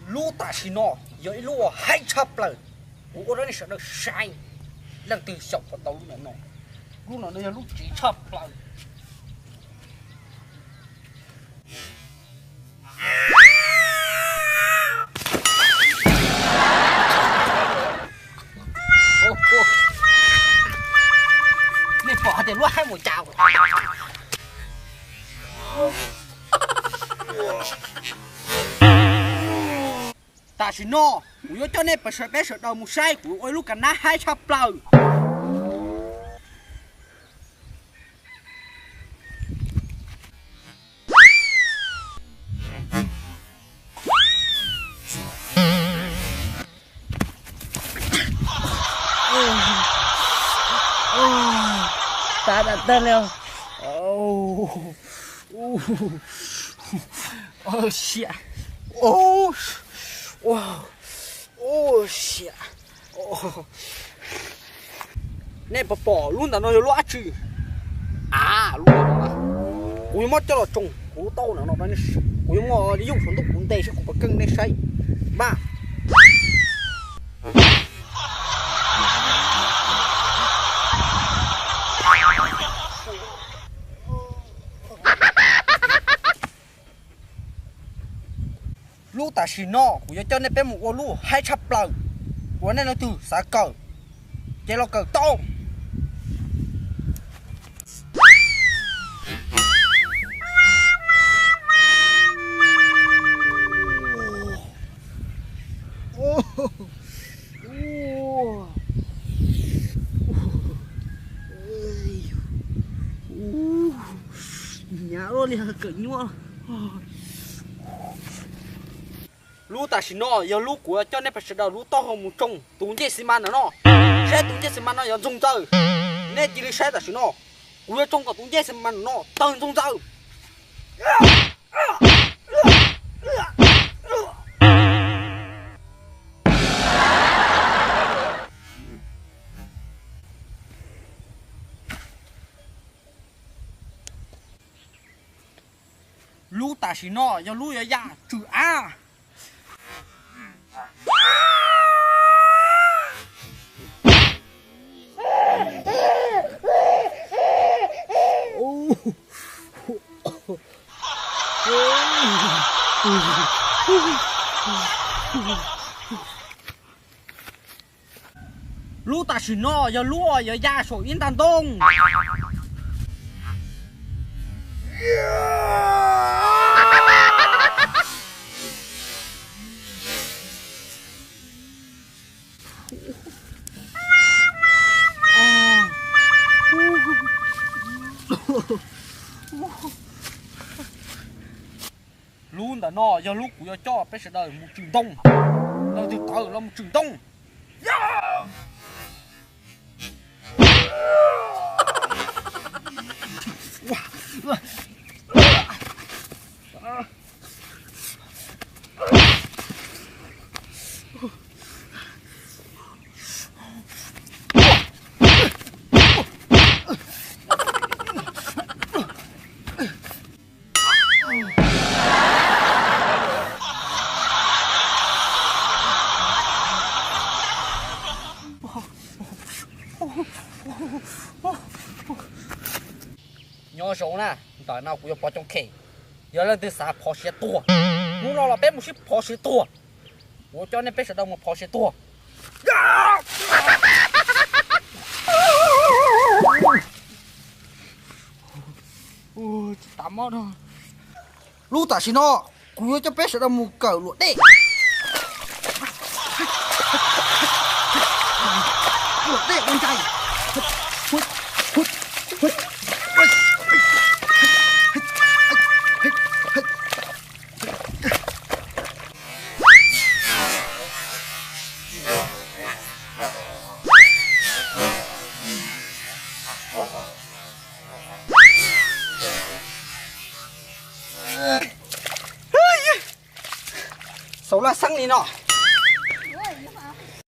Lub tam sim no yog ib lub uas haib tshaj plaws, kuv ua rau nej sawv daws saib. Leej twg xyaum puas tau lub ntawm no? Lub ntawm no yog lub tsiv tshaj plaws. Nej pom hais tias lub haib mus cas? Tam sim no kuv yuav coj nej peb sawv daws mus saib kuv ua ib lub ka nab haib tshaj plaws. Tab tom tawg li. Xiam. Xiam. Nej puas pom lub ntawm no yog lub dab tsi? Av, lub ntawm no, kuv yuav muab coj los tsoo kuv lub taub hau ntawm no rau nej saib. Kuv yuav muab yooj saum ntuj kuv ntes saib kuv puas keej nej saib. Npaj. Lub tam sim no kuv yuav coj nej peb mus ua lub haib tshaj plaws uas nej leej twg xav kawm ces los kawm tau. Hnyav li kawm nyuaj. Lub tam sim no yog lub kuv coj nej peb sawv daws lub taub hau mus tsoo tus ncej xi mas ntawm no, saib tus ncej xi mas no yog ntxoog ntxaws. Nej cia li saib tam sim no, kuv yuav tsoo kom tus ncej xi mas ntawm no tawg ntxoog ntxaws. Lub tam sim no yog lub yuav ya tswm av. Lub tam sim no yog lub yuav ya saum ib nta ntoo. Lub ntawm no yog lub kuv yuav coj peb sawv daws mus tswm ntoo. Leej twg tawm los mus tswm ntoo. Nyob zoo na, ntawm no kuv yuav pov coob kheej. Yog leej twg xav phov siav tuag, hnub no los peb mus sib phov siav tuag. Kuv coj nej peb sawv daws mus phov siav tuag. Lub tam sim no kuv yuav coj peb sawv daws mus kawm luam dej. Luam dej ua ntsaig. Xaus laj xeeb li no.